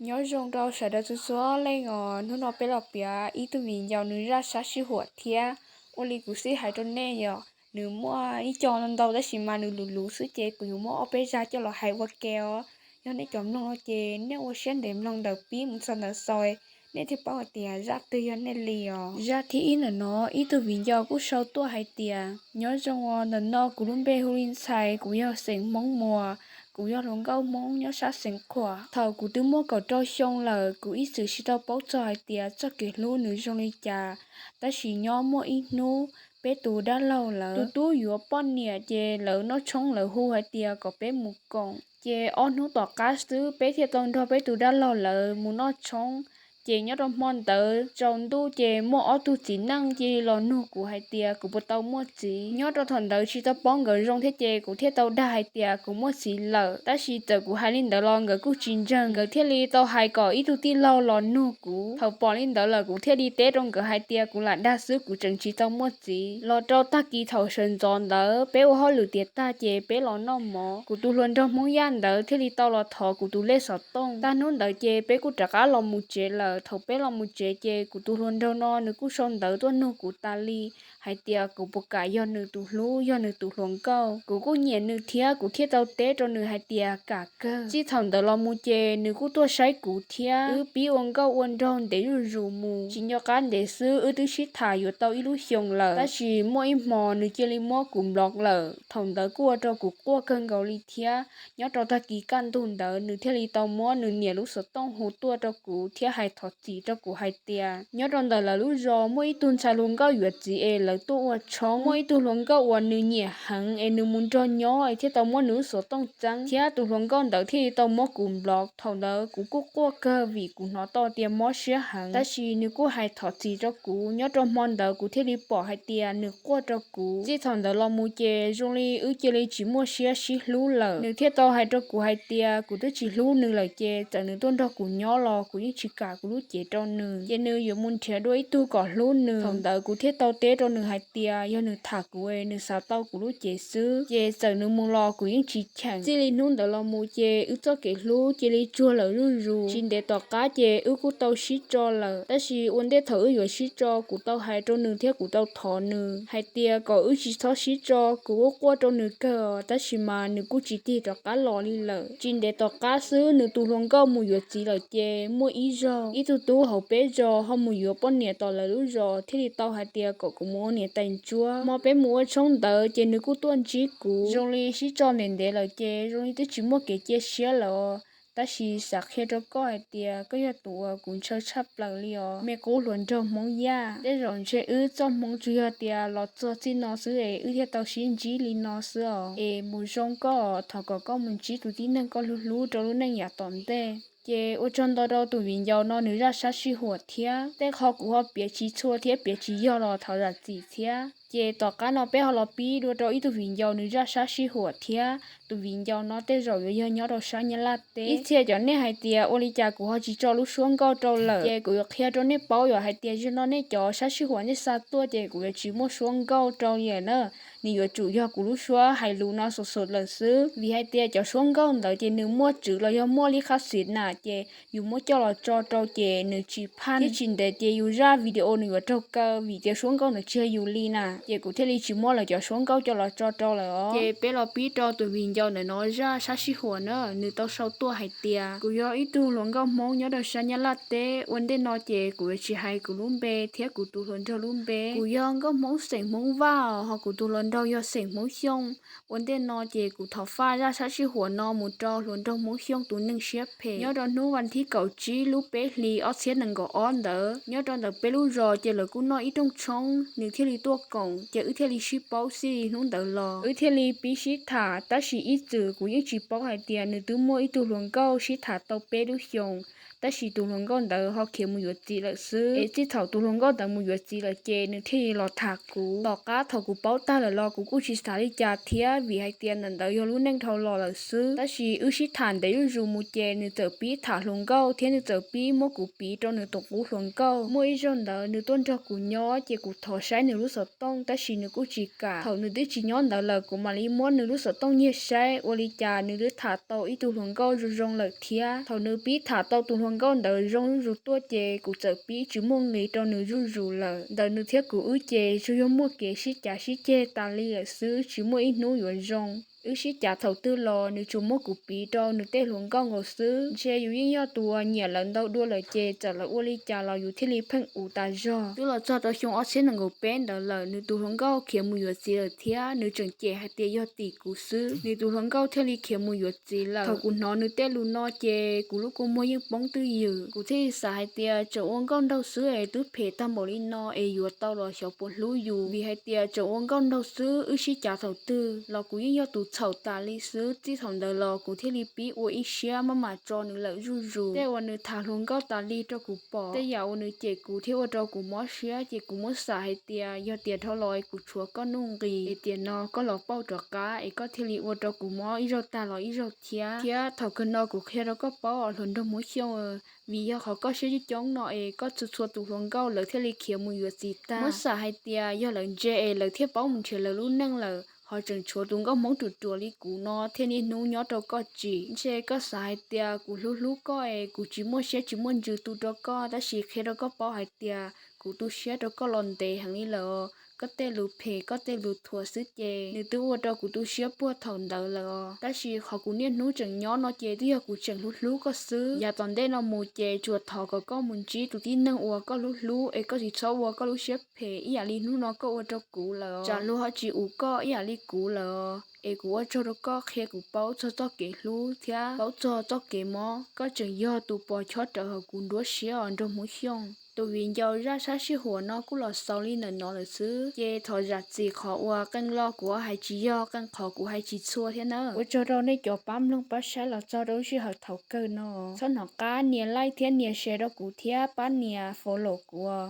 Nyob zoo rau sawv daws txhua txhua leej os, hnub no peb los piav ib tug viv ncaus nws zaj sab sij huam thiab. Ua li kuv xib hais rau nej yom, nws muaj ib co ntau ntau tab sis mas nws luv luv xwb ces kuv yuav muab ob peb zaj coj los hais ua ke os. Yog nej cov mloog no ces nej ua siab ntev mloog ntawm pib mus txog ntawm xaus, nej thiaj paub hais tias zaj twg yog nej li os. Zaj thib ib ntawm no ib tug viv ncaus kuj sau tuaj hais tias, nyob zoo os, ntawm no kuv lub npe hu li Ntxhais, kuv yog xeem Hmoob Muas, kuv yog hluas nkauj Hmoob nyob sab xeev Khuam. Thaum kuv twb muaj kaum rau xyoo lawm, kuv ib txwm tsis tau paub txog hais tias txoj kev hlub nws zoo li cas. Tab sis nyob muaj ib hnub, peb tus dab laug lawv tus tub yuav poj niam ces lawv noj tshoob lawv hu hais tias kom peb mus koom. Ces ob hnub tom qab xwb peb thiaj tau nrog peb tus dab laug lawv mus noj tshoob. Ces nyob rau hmo ntawd tsaus ntuj ces muaj ob tug txiv neej cia li los nug kuv hais tias kuv puas tau muaj txiv. Nyob rau thaum ntawd tsis tau paub nkawd zoo thiab ces kuv thiaj tau dag hais tias kuv muaj txiv lawm. Tab sis txawm kuv hais li ntawd los nkawd kuj tsis ntseeg, nkawd thiaj li tau hais kom ib tug tij laug los nug kuv. Thaum pom li ntawd lawm kuv thiaj li teb rau nkawd hais tias kuv lam dag xwb, kuv tseem tsis tau muaj txiv. Los rau tag kis thaum sawv ntxov ntawd peb ua hauj lwm tiav tag ces peb los noj mov, kuv tus hluas nraug Hmoob Yaj ntawd thiaj li tau los thov kuv tus lej xov tooj. Tag hnub ntawd ces peb kuj rov qab los mus tsev lawm. Thaum peb los mus tsev ces kuv tus hluas nraug no nws kuj sau ntawv tuaj nug kuv tas li hais tias kuv puas kam yog nws tus hlub, yog nws tus hluas nkauj. Kuv kuj nyiam nws thiab kuv thiaj tau teb rau nws hais tias kam kawg. Txij thaum ntawd los mus ces nws kuj tuaj saib kuv thiab wb pib ua nkauj ua nraug ntev zuj zus mus. Tsis nco qab ntev xwb wb twb sib tham yuav tau ib lub xyoos lawm, tab sis muaj ib hmo nws cia li muab kuv block lawm. Thaum ntawd kuj ua rau kuv quaj kawg nkaus li thiab. Nyob rau tag kis kaj ntug ntawd nws thiaj li tau muab nws niam lub xov tooj hu tuaj rau kuv thiab hais thov txim rau kuv hais tias nyob rau ntawm lawv lub zos muaj ib tug ntxhais hluas nkauj yuav txiv es lawv tuaj ua tshoob, muaj ib tug hluas nkauj uas nws nyiam heev es nws mus nrog nyob es thiaj tau muab nws lub xov tooj txeeb, thiab tus hluas nkauj ntawd thiaj li tau muab kuv block. Thaum ntawd kuv kuj quaj kawg vim kuv hnov tau tias mob siab heev, tab sis nws kuj hais thov txim rau kuv. Nyob rau hmo ntawd kuv thiaj li pom hais tias nws quaj rau kuv. Txij thaum ntawd los mus ces zoo li wb cia li tsis muaj siab sib hlub lawm. Nws thiaj tau hais rau kuv hais tias kuv twb tsis hlub nws lawm ces txawm nws tuaj nrog kuv nyob los kuv yeej tsis kam kuv lub cev rau nws, ces nws yuav mus nrhiav dua ib tug kom hlub nws. Thaum ntawd kuv thiaj tau teb rau nws hais tias yog nws tham kuv es nws xav tau kuv lub cev xwb, ces txawm nws mus los kuv yeej tsis cheem. Txij li hnub ntawd los mus ces wb txoj kev hlub cia li tsuag lawm zuj zus. Tsis ntev tom qab ces wb kuj tau sib tso lawm, tab sis ua ntej thaum wb yuav sib tso kuv tau hais rau nws thiab kuv tau thov nws hais tias kom wb tsis txhob sib tso. Kuv kuj quaj rau nws kawg os, tab sis mas nws kuj tsis tig rov qab los li lawm. Tsis ntev tom qab xwb nws tus hluas nkauj mus yuav txiv lawm ces muaj ib zaug ib tug tub hauv peb zos ho mus yuav poj niam tom lawv lub zos thiaj li tau hais tias kom kuv mus ua niam tais ntsuab. Hmo peb mus ua tshoob ntawd ces nws kuj tuaj ntsib kuv. Zoo li sib tso ntev ntev lawm ces zoo li twb tsis muaj kev cia siab lawm os. Tab sis xav qhia rau koj hais tias koj yog tus uas kuv ntshaw tshaj plaws li os, me qub hluas nraug Hmoob Yaj. Tej zaum ntshe wb txoj hmoov tsuas yog tias los txog txij no xwb es wb thiaj tau sib ntsib li no xwb os. Es mus zoo koj, thov kom koj mus ntsib tus tib neeg koj hlub hlub rau lub neej yav tom ntej. Ces ua tsaug ntau rau tus viv ncaus no nws zaj sab sij huam thiab. Tej qho kuv ho piav tsis txhua thiab piav tsis yog los thov zam txim thiab. Ces tom qab no peb ho los pib dua rau ib tug viv ncaus nws zaj sab sij huam thiab. Tus viv ncaus no tej zaum yuav yog nyob rau sab Nyab Laj teb. Ib txhia cov nej hais tias ua li cas kuv ho tsis tso lub suab nkauj rau lawm, ces kuv yuav qhia rau nej paub yom hais tias zaum no nej cov sab sij huam nej xa tuaj ces kuv yuav tsis muaj suab nkauj rau li lawm na. Nws yuav tsum yog kuv lub suab hais lus no xus xus lawm xwb, vim hais tias cov suab nkauj ntawd ces nws muaj tswv los yog muaj li qhab xis na, ces yus muab coj los tso rau ces nws tsis phaj thiab tsis ntev ces yus zaj video nws yuav raug kaw vim tias suab nkauj ntawd tsis yog yus li na, ces kuv thiaj li tsis muab lawv cov suab nkauj coj los tso rau lawm os. Ces peb los pib rau tus viv ncaus ntawm no zaj sab sij huam na, nws tau sau tuaj hais tias kuv yog ib tug hluas nkauj Hmoob nyob rau sab Nyab Laj teb. Ua ntej no ces kuv yuav tsis hais kuv lub npe thiab kuv tus hluas nraug lub npe. Kuv yog nkauj Hmoob xeem Hmoob Vaj os, ho kuv tus hluas nraug yog xeem Hmoob Xyooj. Ua ntej no ces kuv thov faj zaj sab sij huam no mus rau hluas nraug Hmoob Xyooj tus neeg siab phem. Nyob rau hnub vas thib kaum tsib lub peb hlis ob txhiab nees nkaum ob ntawd, nyob rau ntawm peb lub zos ces lawv kuj noj ib rooj tshoob, nws thiaj li tuaj koom, ces wb thiaj li sib paub txij li hnub ntawd los. Wb thiaj li pib sib tham, tab sis ib txwm kuv yeej tsis paub hais tias nws twb muaj ib tug hluas nkauj sib tham tau peb lub xyoos, tab sis tus hluas nkauj ntawd ho khiav mus yuav txiv lawm xwb. Es txij thaum tus hluas nkauj ntawd mus yuav txiv lawm ces nws thiaj li los tham kuv. Tom qab thaum kuv paub tag lawm los kuv kuj tsis xav li cas thiab, vim hais tias ntawm ntawd yog lub neej dhau los lawm xwb. Tab sis wb sib tham ntev zuj zus mus ces nws txawm pib tham hluas nkauj thiab nws txawm pib muab kuv piv rau nws tus qub hluas nkauj. Muaj ib zaug ntawd nws tuaj nrog kuv nyob ces kuv thov saib nws lub xov tooj. tooj, tab sis nws kuj tsis kam. Thaum nws twb tsis nyob ntawd lawm, kuv mam li muab nws lub xov tooj nyiag saib, ua li cas nws twb tham tau ib tug hluas nkauj zoo zoo lawm thiab. Thaum nws pib tham tau tus hluas nkauj ntawd zoo zuj zus tuaj ces kuv txawm pib tsis muaj nqis rau nws zuj zus lawm. Ntawm nws thiab kuv wb ces tsuas yog muaj kev sib cav sib ceg tas li lawm xwb, tsis muaj ib hnub yuav zoo. Wb sib cav thaum twg los nws tsuas muab kuv piv rau nws tej hluas nkauj nkaus xwb. Ntshe yus yeej yog tus uas nyiam lawv ntau dua lawm ces txawm lawv ua li cas los yus thiaj li pheej ua tas zog. Twb los txog rau xyoo ob txhiab nees nkaum peb ntawd lawm, nws tus hluas nkauj khiav mus yuav txiv lawm thiab nws tseem cem hais tias yog tim kuv xwb, nws tus hluas nkauj thiaj li khiav mus yuav txiv lawm. Thaum kuv hnov nws tej lus no ces kuv lub kua muag yeej poob twj ywm. Kuv thiaj li xav hais tias tseem ua nkauj nraug xwb es twb phem tag npaum li no es yuav tau los xyov puas hlub yus, vim hais tias tseem ua nkauj nraug xwb, wb sib cav thaum twg los kuv yeej yog tus txhaum tas li xwb. Txij thaum ntawd los kuv thiaj li pib ua ib siab maj mam tso nws lawm zuj zus. Tej uas nws tham hluas nkauj tas li rau kuv pom, tej yam uas nws cem kuv thiab ua rau kuv mob siab ces kuv muab xam hais tias yog tias dhau los kuv tshuav koj nuj nqis es tiam no koj los pauj rov qab es koj thiaj li ua rau kuv mob ib zaug tag los ib zaug thiab. Thiab thaum kawg no kuv qhia rau koj paub os hluas nraug Hmoob Xyooj, vim yog qhov koj siab coob coob no es koj txhua txhua tus hluas nkauj lawv thiaj li khiav mus yuav txiv tag. Muab xam hais tias yog lawv ntse es lawv thiaj paub mus nrhiav lawv lub neej lawm, ho tseem tshuav tus nkauj Hmoob ruam ruam li kuv no thiaj niaj hnub nyob rau koj tsim. Ntshe koj xav hais tias kuv hlub hlub koj es kuv tsis muaj siab tsis muaj ntsws tu rau koj, tab sis qhia rau koj paub hais tias kuv tu siab rau koj los ntev heev li lawm os. Koj tej lus phem koj tej lus thuam xwb ces nws twb ua rau kuv tu siab puag thaum ntawd lawm os. Tab sis qhov kuv niaj hnub tseem nyob no ces twb yog kuv tseem hlub hlub koj xwb. Yav tom ntej no mus ces tsuas thov kom koj mus ntsib tus tib neeg uas koj hlub hlub es koj tsis txhob ua koj lub siab phem ib yam li hnub no koj ua rau kuv lawm os. Tsam luag ho tsis ua koj ib yam li kuv lawm os. Es kuv ua tsaug rau koj qhia kuv paub txog txoj kev hlub thiab paub txog txoj kev mob. Koj tseem yog tus pos chob rawv hauv kuv nruab siab os nraug Hmoob Xyooj. Tus viv ncaus zaj sab sij huam no kuj los xaus li ntawm no lawm xwb, ces thov zam txim qhov uas qee lo kuv hais tsis yog, qee qhov kuv hais tsis txhua thiab nawb. Ua tsaug rau nej cov pab mloog pab saib los txog rau lub sij hawm thaum kawg no. Txhob hnov qab nias like thiab nias share rau kuv thiab pab nias follow kuv os.